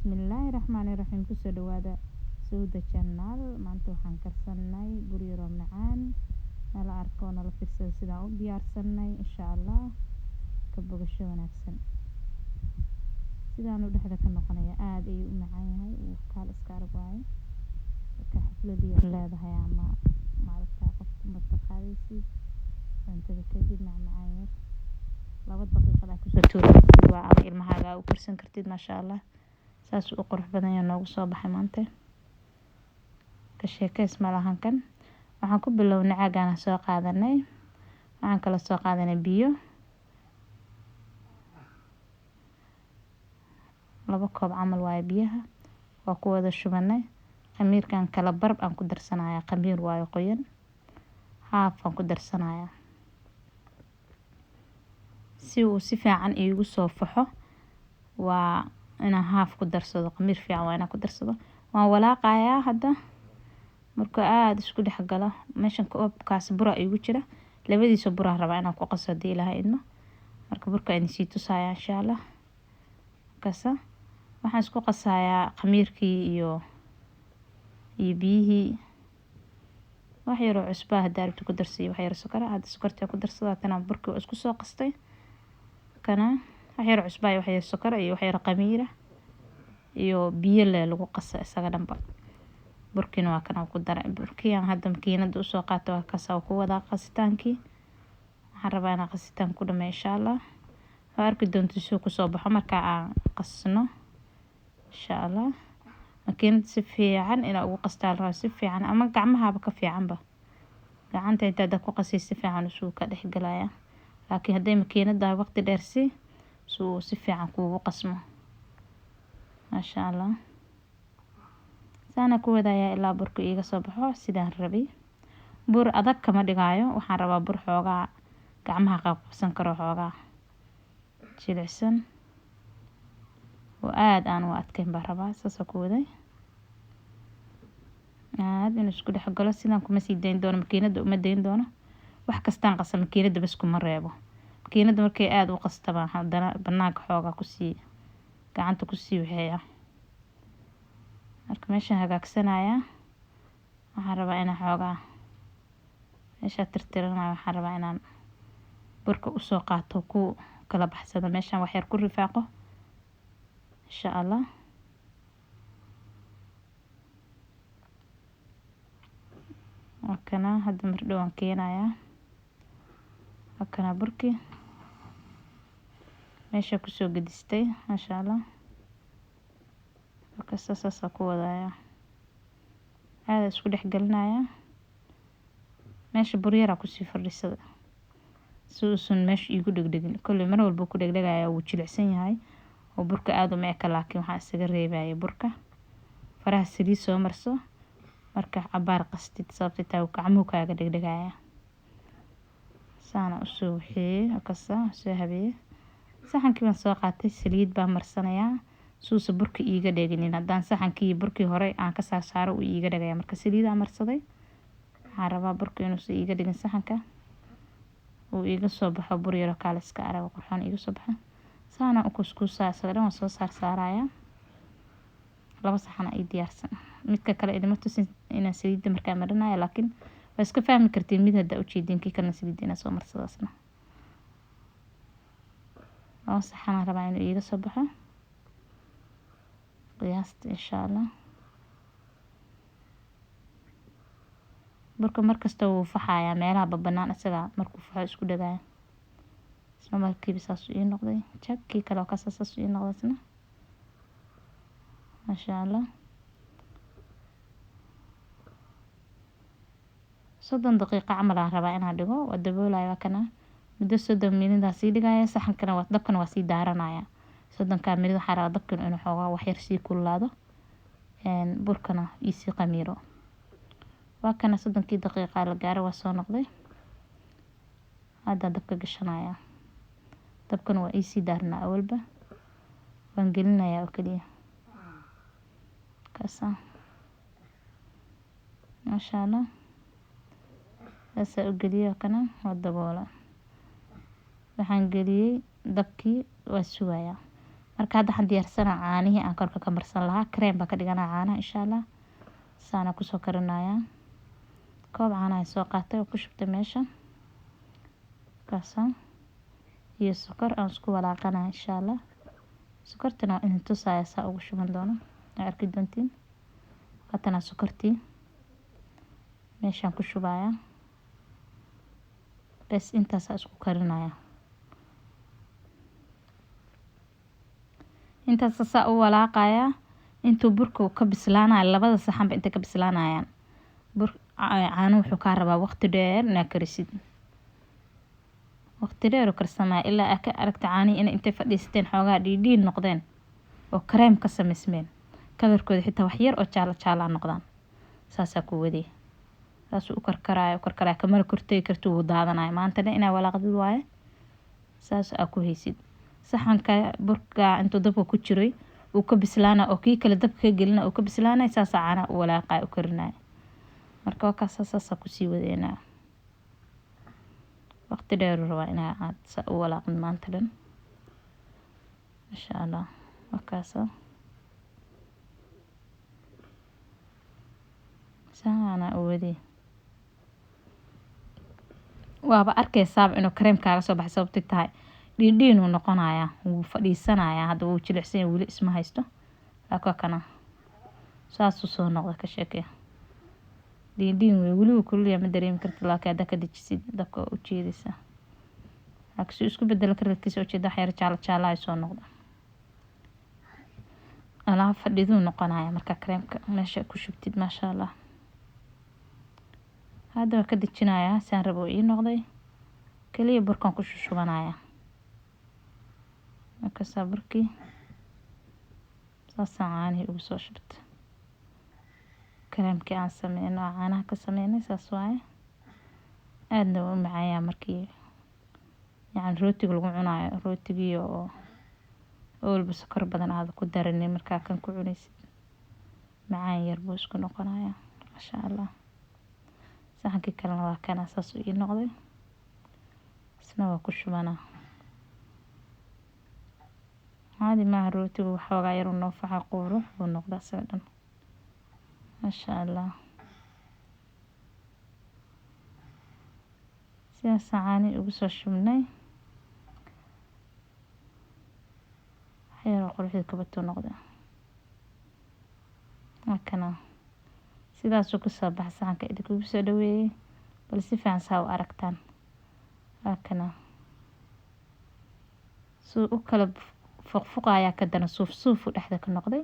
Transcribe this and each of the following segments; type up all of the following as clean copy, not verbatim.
Bismillaahi Raxmaani Raxiim. Kusoo dhawaada Sawda Channel. Maanta waxaan karsanay bur yaroo macaan. Nala arko, nala fiirsada sidaan u diyaarsanay, insha Allah. Ka bogasho wanaagsan. Sidaan u dhexda ka noqonaya aad ayuu u macaan yahay. Uu kaal iska arag waaye. Marka xaflad yar leedahay ama maaragtaa qof ku marti qaadaysid, cuntada kadib macmacaan yar 2 daqiiqad aa kusoo tuuri kartid waa ama ilmahaaga aa u karsan kartid. Maasha Allah, saas u qurux badan yahay noogu soo baxay maanta. Ka sheekeys ma lahan. Kan waxaan ku bilownay caagaana soo qaadanay. Waxaan kala soo qaadanay biyo 2 koob camal waaye. Biyaha waa ku wada shubanay. Khamiirkan kala barb aan ku darsanaya. Khamiir waayo qoyan, haaf aan ku darsanaya si uu si fiican iigu soo faxo. Waa inaan haaf ku darsado. Khamiir fiican waa inaan ku darsado. Waan walaaqayaa hadda. Markuu aada isku dhex galo, meeshan koobkaas bura iigu jira. Labadiisa buraan rabaa inaan ku qaso haddii Ilaahay idmo. Marka burka idin sii tusaya, insha Allah. Markaasa waxaan isku qasayaa khamiirkii iyo biyihii. Wax yaroo cusbaa haddaa rabto ku darsiyo, wax yaro sokora. Hadda sokorta ku darsada. Tana burkii waa isku soo qastay. Kana wax yaro cusbaa iyo wax yaro sokora iyo wax yaro khamiira iyo biyo le lagu qasa isaga dhanba. Burkiina waa kana ku daray. Burkii aan hadda makiinada usoo qaatay waa kaas ku wadaa qasitaankii. Waxaan rabaa inaan qasitaan ku dhameeyo, insha Allah. Waa arki doonta suu kusoo baxo marka aan qasno, insha Allah. Makiinada si fiican inaa ugu qastaa la rabaa, si fiican, ama gacmahaaba ka fiicanba. Gacanta intaad ku qasay si fiican usuu ka dhex galaya, laakiin hadday makiinada waqti dheer si suu si fiican kuugu qasmo. Maasha Allah, saana ku wadayaa ilaa burka iiga soo baxo sidaan rabay. Bur adag kama dhigaayo. Waxaan rabaa bur xoogaa gacmaha qabqabsan karo, xoogaa jilicsan oo aada aan u adkeyn baan rabaa. Saasa ku waday aada inuu isku dhex galo. Sidaan kuma sii dayn doono makiinada, uma dayn doono. Wax kastaan qasa makiinada bas kuma reebo. Makiinada markay aada u qastabaan, haddana banaanka xoogaa kusii gacanta kusii waxeeya. Marka meeshaan hagaagsanayaa, waxaan rabaa inaan xoogaa meeshaa tirtiranaya. Waxaan rabaa inaan burka usoo qaato, ku kala baxsado meeshaan, wax yar ku rifaaqo, insha Allah. Waa kana hadda mar dhow aan keenayaa. Waa kana burkii meesha kusoo gedistay. Maasha Allah, markasta saasaa ku wadayaa, aada isku dhex gelinayaa. Meesha bur yaraa kusii fadhiisada si uusan meesha iigu dhegdhegin. Kolley mar walba ku dhegdhegaya, wuu jilicsan yahay oo burka aada uma eka, laakiin waxaan isaga reebaya burka. Faraha saliid soo marso marka cabaar qastid, sababta taa gacmuhu kaaga dhegdhegaya. Saana usoo waxeeyey kasta, soo habeeyey. Saxankii baan soo qaatay, saliid baan marsanayaa suusa burka iiga dheginin. Haddaan saxankii burkii hore aan ka saar saaro, uu iiga dhegaya. Marka saliidaa marsaday. Waxaan rabaa burka inuusan iiga dhigin saxanka, uu iiga soo baxo bur yaro kaaliska arag qurxoon iiga soo baxo. Saana u kuskuusaa isaga dhan. Waan soo saar saarayaa. 2 saxan ay diyaarsan. Midka kale idima tusin inaan saliidda markaa marinayo, laakiin waa iska fahmi kartiin mid haddaa ujeedin, kii kalena saliidda inaan soo marsado asna. 2 saxanaan rabaa inuu iiga soo baxo qiyaasta, insha Allah. Burka markasta wuu faxayaa meelaha babanaan. Isaga markuu faxo isku dhagaya isla markiiba. Saasuu ii noqday jag. Kii kale oo kasa saasuu ii noqday isna. Maasha Allah, 30 daqiiqo camal aan rabaa inaan dhigo. Waa daboolaya. Waa kana muddo 30 minute sii dhigaya. Saxankana waa dabkana waa sii daaranaya. 30-kaa minute waxaa rabaa dabkan inuu xoogaa waxyar sii kululaado, burkana iisii qamiiro. Waa kana 30-kii daqiiqa la gaaro. Waa soo noqday. Hadda dabka gashanaya. Dabkana waa iisii daarnaa awalba. Waan gelinayaa oo keliya kaasa. Maasha Allah, saasaa u geliyay. Kana waa daboola. Waxaan geliyey dabkii, waa sugayaa. Marka hadda waxaan diyaarsanaa caanihii aan korka ka marsan lahaa. Cream baa ka dhiganaa caanaha insha Allah. Saana kusoo karinayaa. Koob caanaha soo qaatay oo ku shubtay meesha. Kaasa iyo sokor aan isku walaaqanaa insha Allah. Sokortana waa idin tusaaya saa ugu shuban doono. Waa arki doontiin. Haddana sokortii meeshaan ku shubayaa. Bes intaasaa isku karinaya. Intaas saa u walaaqayaa intuu burka ka bislaanayo, labada saxanba intay ka bislaanayaan. Bur caano wuxuu kaa rabaa waqti dheer inaad karisid. Waqti dheer oo karsamaya ilaa aad ka aragta caanihi inay intay fadhiisteen xoogaa dhiidhiin noqdeen oo kareem ka samaysmeen. Kalarkooda xitaa wax yar oo jaalo jaalo noqdaan. Saasaa ku waday. Saas u karkaraayo, karkaraayo, kamana kortegi karto, wuu daadanaya. Maanta dhan inaa walaaqdid waaye. Saas aa ku haysid. Saxanka burka intuu dabka ku jiray uu ka bislaana oo kii kale dabka ka gelina uu ka bislaanay, saas caanaha u walaaqay u karinaya. Marka waa kaas, saas ku sii wadeynaa. Waqti dheer uu rabaa inaa aad saa u walaaqdid maanta dhan. Insha Allah. Waa kaas. Saana u waday. Waaba arkaysaaba inuu kareem kaaga soo baxay, sababtay tahay dhiindhiin uu noqonayaa, wuu fadhiisanayaa. Hadda wuu jilicsan yahay, weli isma haysto. Laakiin waa kana saasuu soo noqda ka sheekee. Dhiindhiin wey, weli wuu kulul yahay, ma dareemi kartid, laakiin haddaa ka dejisid dabka waa u jeedaysaa. Laakiin si isku bedelo kalarkiisa u jeeda, wax yar jaalo jaalo ay soo noqda. Alaab fadhiduu noqonayaa marka kareemka meesha ku shubtid, maasha Allah. Hadda waa ka dejinayaa, saan rabo ii noqday. Kaliya burkan ku shushubanayaa. Markaasaa burkii saasaan caanihii ugu soo shubtay. Kareemkii aan sameynay oo caanaha ka sameynay saas waaye. Aadna wuu u macaanyaa markii yacni rootiga lagu cunaayo, rootigii oo walba sokor badan aad ku daranin markaa kan ku cunaysid. Macaan yar buu isku noqonayaa, maasha Allah. Saxankii kalena waa kana saas uu ii noqday. Isna waa ku shubanaa. Caadi maaha rootigu, waxoogaa yar uu noo faxa, qurux buu noqdaa isaga dhan. Maasha Allah. Sidaas caani ugu soo shubnay. Wax yar oo quruxda kabatuu noqday. Markana sidaasuu ku soo baxay saxanka idinkugu soo dhaweeyay. Bal si fiican saa u aragtaan. Markana suu u kala fuqfuqayaa ka daran, suuf suuf u dhexda ka noqday.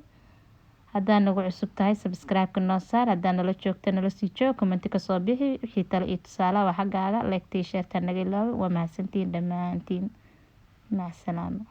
Haddaa nagu cusub tahay, subscribe-ka noo saar. Haddaa nala joogta, nala sii joog. Comment ka soo bixi wixii talo iyo tusaale waa xaggaaga. Like-tii, share-ta naga ilaawi. Waa mahadsantihiin dhammaantiin. Mac salaama.